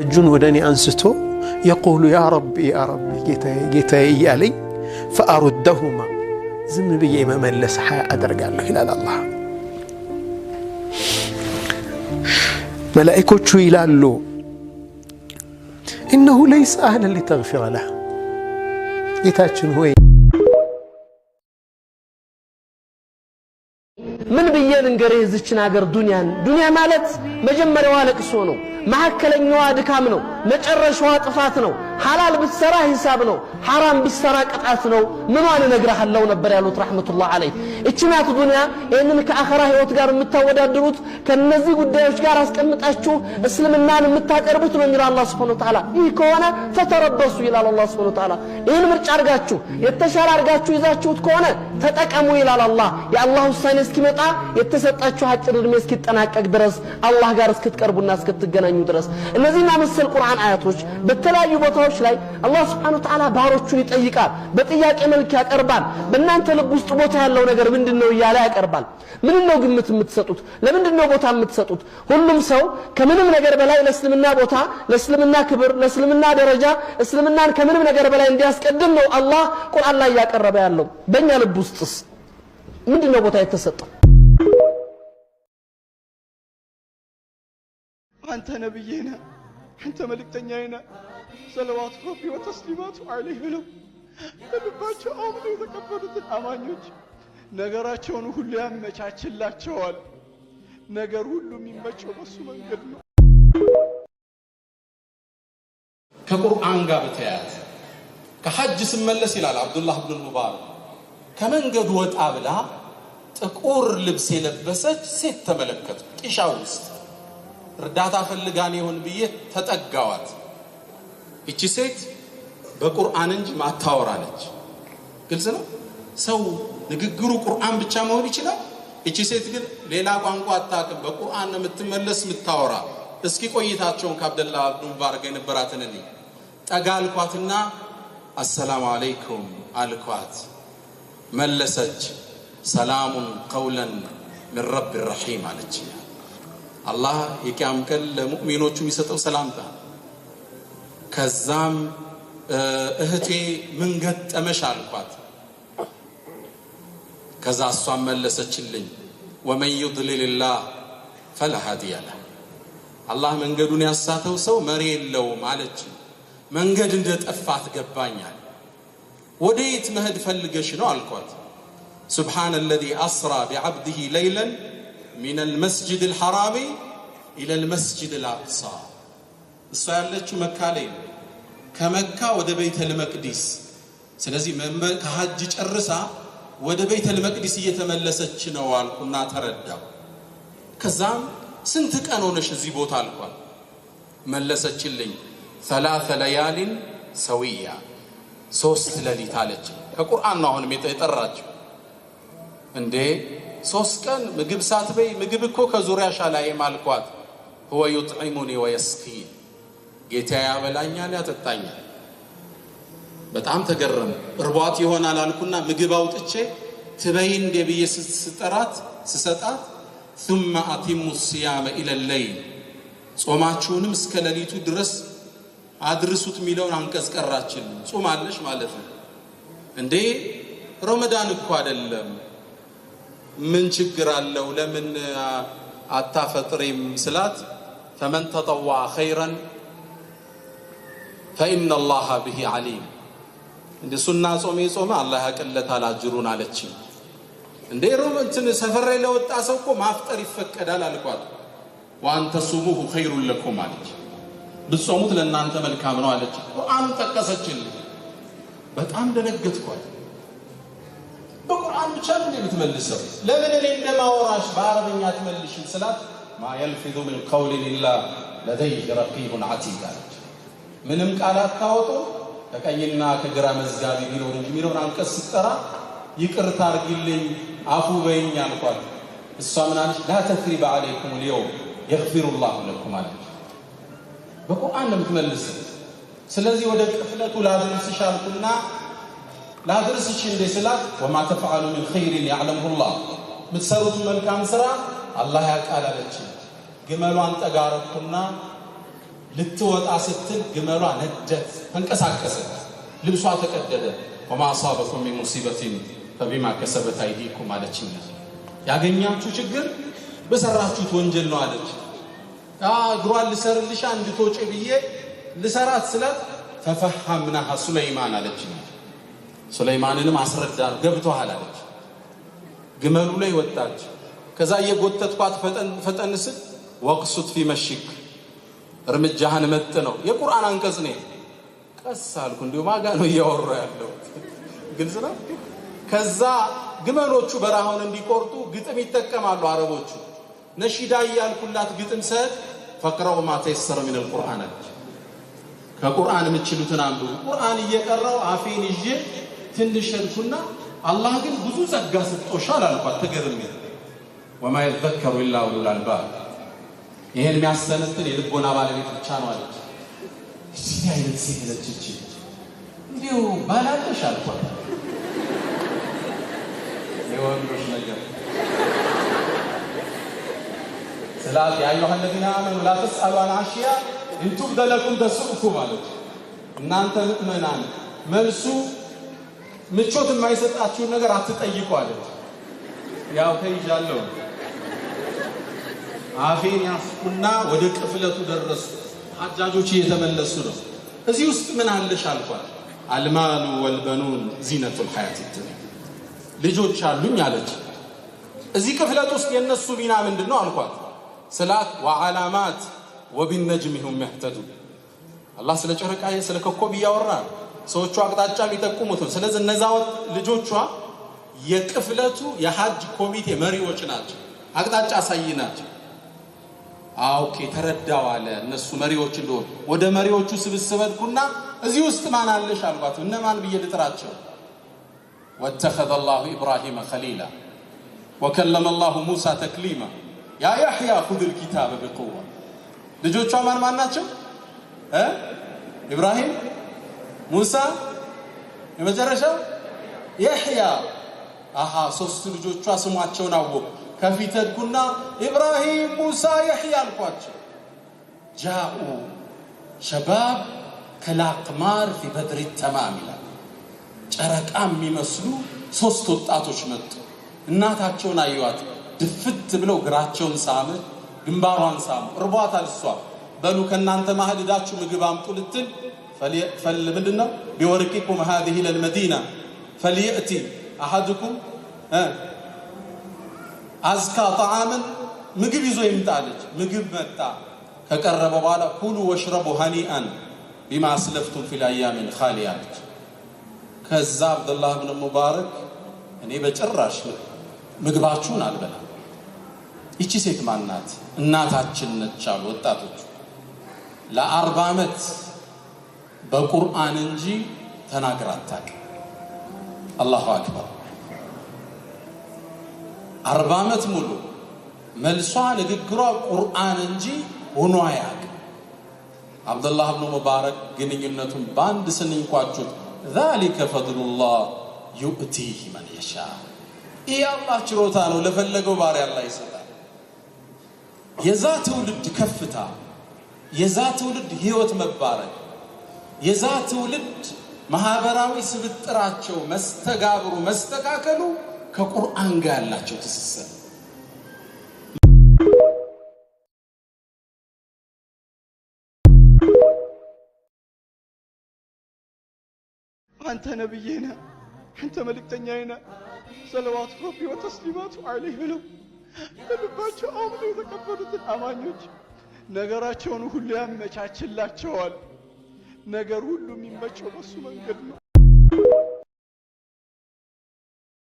እጁን ወደ እኔ አንስቶ يقول يا ربي يا ربي ጌታዬ ጌታዬ እያለኝ فأردهما ዝም ብዬ መመለስ ሐያ አደርጋለሁ ይላል አላህ። መላኢኮቹ ይላሉ إنه ليس أهلا لتغفر له ጌታችን ሆይ ምን ብዬ ልንገርህ የዚችን አገር ዱንያን? ዱንያ ማለት መጀመሪያዋ ለቅሶ ነው፣ መካከለኛዋ ድካም ነው፣ መጨረሻዋ ጥፋት ነው። ሐላል ብትሰራ ሂሳብ ነው፣ ሐራም ብትሰራ ቅጣት ነው። ምኗን እነግርሃለሁ ነበር ያሉት رحمة الله عليه። እቺ ናት ዱንያ። ይህንን ከአኸራ ህይወት ጋር የምታወዳድሩት ከነዚህ ጉዳዮች ጋር አስቀምጣችሁ እስልምናን የምታቀርቡት ነው የሚለው አላህ سبحانه وتعالى። ይህ ከሆነ فتربصوا ይላል አላህ سبحانه وتعالى። ይህን ምርጫ አድርጋችሁ የተሻለ አድርጋችሁ ይዛችሁት ከሆነ ተጠቀሙ ይላል አላህ። የአላህ ውሳኔ እስኪመጣ የተሰጣችሁ አጭር ዕድሜ እስኪጠናቀቅ ድረስ አላህ ጋር እስክትቀርቡና እስክትገናኙ ድረስ እነዚህና መሰል ቁርአን አያቶች በተለያዩ ቦታዎች ላይ አላህ ስብሓነሁ ወተዓላ ባሮቹን ይጠይቃል። በጥያቄ መልክ ያቀርባል። በእናንተ ልብ ውስጥ ቦታ ያለው ነገር ምንድን ነው እያለ ያቀርባል። ምንድን ነው ግምት የምትሰጡት? ለምንድን ነው ቦታ የምትሰጡት? ሁሉም ሰው ከምንም ነገር በላይ ለእስልምና ቦታ፣ ለእስልምና ክብር፣ ለእስልምና ደረጃ እስልምናን ከምንም ነገር በላይ እንዲያስቀድም ነው አላህ ቁርአን ላይ እያቀረበ ያለው። በእኛ ልብ ውስጥስ ምንድን ነው ቦታ የተሰጠው? አንተ ነብዬ ነህ፣ አንተ መልእክተኛዬ ነህ፣ ሰለዋቱ ረቢ ወተስሊማቱ ዐለይህ ብለው በልባቸው አምነው የተቀበሉትን አማኞች ነገራቸውን ሁሉ ያመቻችላቸዋል። ነገር ሁሉ የሚመቸው በሱ መንገድ ነው። ከቁርአን ጋር በተያያዘ ከሐጅ ስመለስ ይላል አብዱላህ ብኑል ሙባረክ ከመንገዱ ወጣ ብላ ጥቁር ልብስ የለበሰች ሴት ተመለከቱ። ጢሻ ውስጥ እርዳታ ፈልጋን ይሆን ብዬ ተጠጋዋት። እቺ ሴት በቁርአን እንጂ ማታወራ ነች። ግልጽ ነው። ሰው ንግግሩ ቁርአን ብቻ መሆን ይችላል። እቺ ሴት ግን ሌላ ቋንቋ አታውቅም። በቁርአን ነው የምትመለስ የምታወራ። እስኪ ቆይታቸውን ከአብደላህ ብኑ ሙባረክ ጋር የነበራትን እኔ ጠጋ አልኳትና አሰላሙ አለይኩም አልኳት። መለሰች፣ ሰላሙን ቀውለን ሚን ረቢ ረሒም አለች። አላህ የቂያም ቀን ለሙእሚኖቹ የሚሰጠው ሰላምታ። ከዛም እህቴ ምን ገጠመሽ አልኳት። ከዛ እሷን መለሰችልኝ፣ ومن يضلل الله فلا هادي له፣ አላህ መንገዱን ያሳተው ሰው መሪ የለውም አለች። መንገድ እንደ ጠፋት ገባኛል። ወደ የት መሄድ ፈልገሽ ነው አልኳት። سبحان الذي أسرى بعبده ليلا من المسجد الحرام إلى المسجد الأقصى። እሷ ያለችው መካ ላይ ነው። ከመካ ወደ ቤተል መቅዲስ። ስለዚህ ከሐጅ ጨርሳ ወደ ቤተል መቅዲስ እየተመለሰች ነው አልኩና ተረዳው። ከዛም ስንት ቀን ሆነሽ እዚህ ቦታ አልኳት። መለሰችልኝ ثلاث ليال سوية 3 ሌሊት አለች። ከቁርአን ነው አሁንም የጠራችው። እንዴ 3 ቀን ምግብ ሳትበይ ምግብ እኮ ከዙሪያሽ አላይም አልኳት። هو يطعمني ويسقين ጌታ ያበላኛል ያጠጣኛል። በጣም ተገረሙ። እርቧት ይሆናል አልኩና ምግብ አውጥቼ ትበይ እንዴ ብዬ ስጠራት ስሰጣት ثم أتموا الصيام إلى الليل ጾማችሁንም እስከ ሌሊቱ ድረስ አድርሱት የሚለውን አንቀጽ ቀራችን። ጾም አለሽ ማለት ነው እንዴ? ረመዳን እኮ አይደለም፣ ምን ችግር አለው? ለምን አታፈጥሪም ስላት فمن تطوع خيرا فإن الله به عليم እንደ ሱና ጾም የጾመ አላህ ያቅለታል አጅሩን አለች። እንዴ ሮም እንትን ሰፈር ላይ ለወጣ ሰው እኮ ማፍጠር ይፈቀዳል አልኳት። وأن تصوموه خير لكم አለች። ብትጾሙት ለእናንተ መልካም ነው አለች። ቁርአኑን ጠቀሰችልኝ። በጣም ደነገጥኳት። በቁርአን ብቻ ነው የምትመልሰው? ለምን እኔ እንደማወራሽ በአረበኛ ትመልሽም ስላት ما يلفظ من قول إلا لديه رقيب عتيد አለች። ምንም ቃል አታወጡ ከቀኝና ከግራ መዝጋቢ ቢኖር እንጂ የሚለውን አንቀጽ ስትጠራ ይቅርታ አድርጊልኝ አፉ በይኝ አልኳት። እሷ ምን አለች? لا تثريب عليكم اليوم يغفر الله لكم አለች። በቁርአን ነው የምትመልሰው። ስለዚህ ወደ ቅፍለቱ ላድርስሽ አልኩና ላድርስሽ እንዴ ስላት وما تفعلوا من خير يعلمه الله የምትሰሩትን መልካም ስራ አላህ ያውቃል አለች። ግመሏን ጠጋ አረኩና ልትወጣ ስትል ግመሏ ነደት፣ ተንቀሳቀሰች፣ ልብሷ ተቀደደ። وما أصابكم من مصيبة فبما كسبت أيديكم አለችኝ። ያገኛችሁ ችግር በሰራችሁት ወንጀል ነው አለች። እግሯን ልሰርልሻ እንድትወጪ ብዬ ልሰራት ስላት ففهمناها سليمان አለችኝ። ሱለይማንንም አስረዳ ገብቶሃል አለች። ግመሉ ላይ ወጣች። ከዛ እየጎተትኳት ፈጠን ስል واقصد في مشيك እርምጃህን መጥ ነው የቁርአን አንቀጽ ነው። ቀስ አልኩ። እንዲሁ ማጋ ነው እያወራ ያለው ግልጽ ነው። ከዛ ግመሎቹ በረሃውን እንዲቆርጡ ግጥም ይጠቀማሉ አረቦቹ። ነሺዳ እያልኩላት ግጥም ሰት فاقرءوا ما تيسر من القرآن አለች። ከቁርአን የምትችሉትን አንብቡ። ቁርአን እየቀራው አፌን ይዤ ትንሽ ሄድኩና አላህ ግን ብዙ ጸጋ ሰጥቶሻል አልኳት። ተገርሜ وما يذكر إلا أولو الألباب ይሄን የሚያስተነትን የልቦና ባለቤት ብቻ ነው አለች። እቺ አይነት ሴት ነች እቺ። እንዲሁ ባላለሽ አልኳት። የወንዶች ነገር ስላት يا أيها الذين آمنوا لا تسألوا عن أشياء إن تبد لكم تسؤكم አለች። እናንተ ምእመናን መልሱ ምቾት የማይሰጣችሁን ነገር አትጠይቁ አለች። ያው ተይዣለሁ። አፌን ያፍኩና ወደ ቅፍለቱ ደረሱ። ሐጃጆች እየተመለሱ ነው። እዚህ ውስጥ ምን አለሽ አልኳት። المال والبنون زينة الحياة الدنيا ልጆች አሉኝ አለች። እዚህ ቅፍለት ውስጥ የእነሱ ሚና ምንድን ነው አልኳት። ስላት وعلامات وبالنجم هم يهتدون አላህ ስለ ጨረቃ ስለ ኮከብ እያወራ ሰዎቹ አቅጣጫ የሚጠቁሙት ነው። ስለዚህ እነዛ ልጆቿ የቅፍለቱ የሐጅ ኮሚቴ መሪዎች ናቸው፣ አቅጣጫ አሳይ ናቸው። okay ተረዳው አለ። እነሱ መሪዎች እንደሆኑ ወደ መሪዎቹ ስብስብ ሄድኩና እዚህ ውስጥ ማን አለሽ አልኳት። እነማን ብዬ ልጥራቸው? واتخذ الله إبراهيم خليلا وكلم الله موسى تكليما يا يحيى خذ الكتاب بقوة። ልጆቿ ማን ማን ናቸው? ኢብራሂም፣ ሙሳ፣ የመጨረሻው የሕያ። አሃ ሶስቱ ልጆቿ ስሟቸውን አወቁ። ከፊት ሄድኩና ኢብራሂም፣ ሙሳ፣ የሕያ አልኳቸው። جاءوا شباب كالأقمار في بدر التمام ይላል። ጨረቃ የሚመስሉ ሶስት ወጣቶች መጡ። እናታቸውን አዩዋት። ድፍት ብለው እግራቸውን ሳመ፣ ግንባሯን ሳሙ። እርቧታል እሷ። በሉ ከእናንተ ማህል ሄዳችሁ ምግብ አምጡ ልትል ምንድን ነው بورقكم هذه إلى المدينة فليأت أحدكم أزكى طعاما ምግብ ይዞ ይምጣለች። ምግብ መጣ። ከቀረበ በኋላ كلوا واشربوا هنيئا بما أسلفتم في الأيام الخالية አለች። ከዛ አብዱላህ ብን ሙባረክ እኔ በጭራሽ ምግባችሁን አልበላም፣ ይቺ ሴት ማናት? እናታችን ነች አሉ ወጣቶቹ። ለ40 ዓመት በቁርአን እንጂ ተናግራ አታውቅም። الله أكبر። 40 ዓመት ሙሉ መልሷ ንግግሯ ቁርአን እንጂ ሆኖ አያውቅም። አብዱላህ ብኑ ሙባረክ ግንኙነቱን በአንድ ስንኝ ቋጩት። ذلك فضل الله يؤتيه من يشاء። ይህ የአላህ ችሮታ ነው፣ ለፈለገው ባሪያ አላህ ይሰጣል። የዛ ትውልድ ከፍታ፣ የዛ ትውልድ ህይወት መባረክ፣ የዛ ትውልድ ማህበራዊ ስብጥራቸው መስተጋብሩ መስተካከሉ ከቁርአን ጋር ያላቸው ትስስር። አንተ ነብዬ ነህ፣ አንተ መልእክተኛዬ ነህ፣ صلوات ربي وتسليماته عليه ብለው በልባቸው አምነው የተቀበሉትን አማኞች ነገራቸውን ሁሉ ያመቻችላቸዋል። ነገር ሁሉ የሚመቸው በሱ መንገድ ነው።